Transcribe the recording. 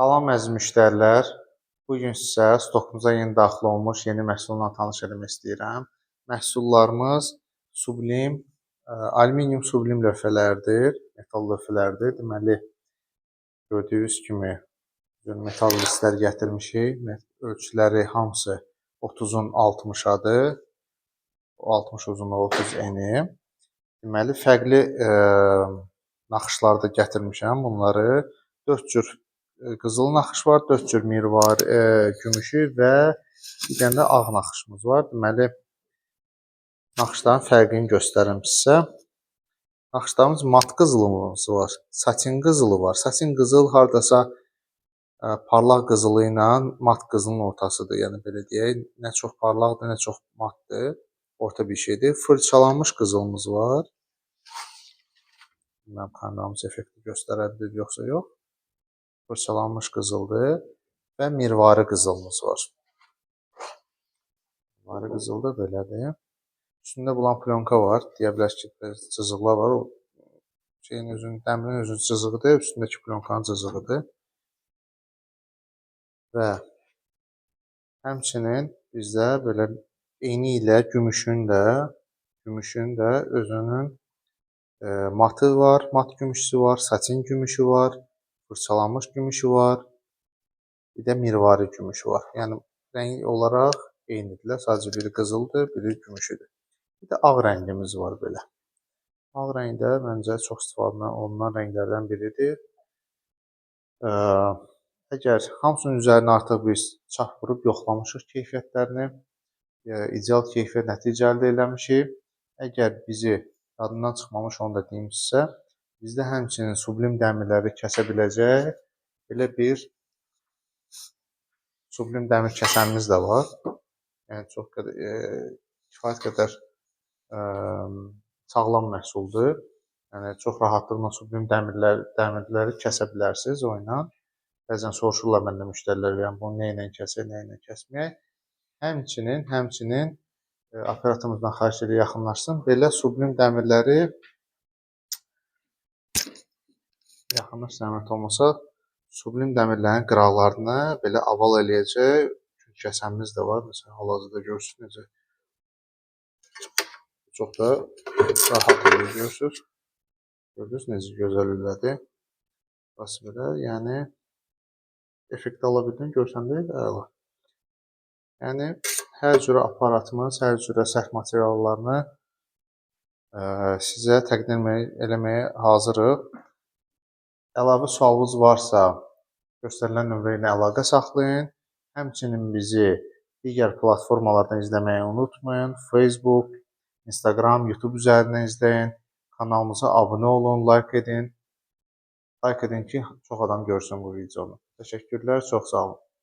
Salam əziz müştərilər. Bu gün sizə stokumuza yeni daxil olmuş yeni məhsulla tanış eləmək istəyirəm. Məhsullarımız sublim, alüminium sublim lövhələrdir, metal lövhələrdir. Deməli, gördüyünüz kimi metal listlər gətirmişik. Ölçüləri hamısı 30-un 60-adır. 60 uzunluğu, 30 eni. Deməli, fərqli naxışlarda gətirmişəm bunları. 4 cür qızıl naxış var, 4 cür mirvar gümüşü və bir dənə də ağ naxışımız var. Deməli, naxışların fərqini göstərim sizə. Naxışlarımız mat qızılımız var, satin qızılı var. Satin qızıl hardasa parlaq qızılı ilə mat qızılın ortasıdır. Yəni belə deyək, nə çox parlaqdır, nə çox matdır. Orta bir şeydir. Fırçalanmış qızılımız var. Bilməm, kameramız effekti göstərə bilir yoxsa yox. Fırçalanmış qızıldır və mirvari qızılımız var. Mirvari qızıl da belədir. Üstündə bulan plyonka var. Deyə bilər ki, cızıqlar var. O şeyin özünün, dəmirin özünün cızığıdır, üstündəki plyonkanın cızığıdır. Və həmçinin bizdə belə eyni ilə gümüşün də özünün matı var, mat gümüşüsü var, satin gümüşü var, fırçalanmış gümüşü var, bir də mirvari gümüşü var. Yəni rəng olaraq eynidirlər. Sadəcə biri qızıldır, biri gümüşüdür. Bir də ağ rəngimiz var belə. Ağ rəng də məncə çox istifadə olunan rənglərdən biridir. Əgər hamısının üzərinə artıq biz çap vurub yoxlamışıq keyfiyyətlərini, ideal keyfiyyət nəticə əldə eləmişik. Əgər bizi yadından çıxmamış onu da deyim sizə, bizdə həmçinin sublim dəmirləri kəsə biləcək belə bir sublim dəmir kəsənimiz də var. Yəni çox qədər, kifayət qədər sağlam məhsuldur. Yəni çox rahatlıqla sublim dəmirləri kəsə bilərsiniz o ilə. Bəzən soruşurlar məndən müştərilər, yəni bunu nə ilə kəsək, nə ilə kəsməyək. Həmçinin operatorumuzdan xahiş edir yaxınlaşsın. Belə sublim dəmirləri yaxınlaş zəhmət olmasa, sublim dəmirlərin qıraqlarını belə aval eləyəcək kəsənimiz də var. Məsələn, hal-hazırda görürsünüz necə çox da rahat eləyir, görürsünüz. Gördünüz necə gözəl elədi. Burası belə, yəni effekt ala bildim, görsən deyil, əla. Yəni hər cürə aparatımız, hər cürə sərt materiallarını sizə təqdim eləməyə hazırıq. Əlavə sualınız varsa, göstərilən nömrə ilə əlaqə saxlayın. Həmçinin bizi digər platformalardan izləməyi unutmayın. Facebook, Instagram, YouTube üzərindən izləyin. Kanalımıza abunə olun, like edin. Like edin ki, çox adam görsün bu videonu. Təşəkkürlər, çox sağ olun.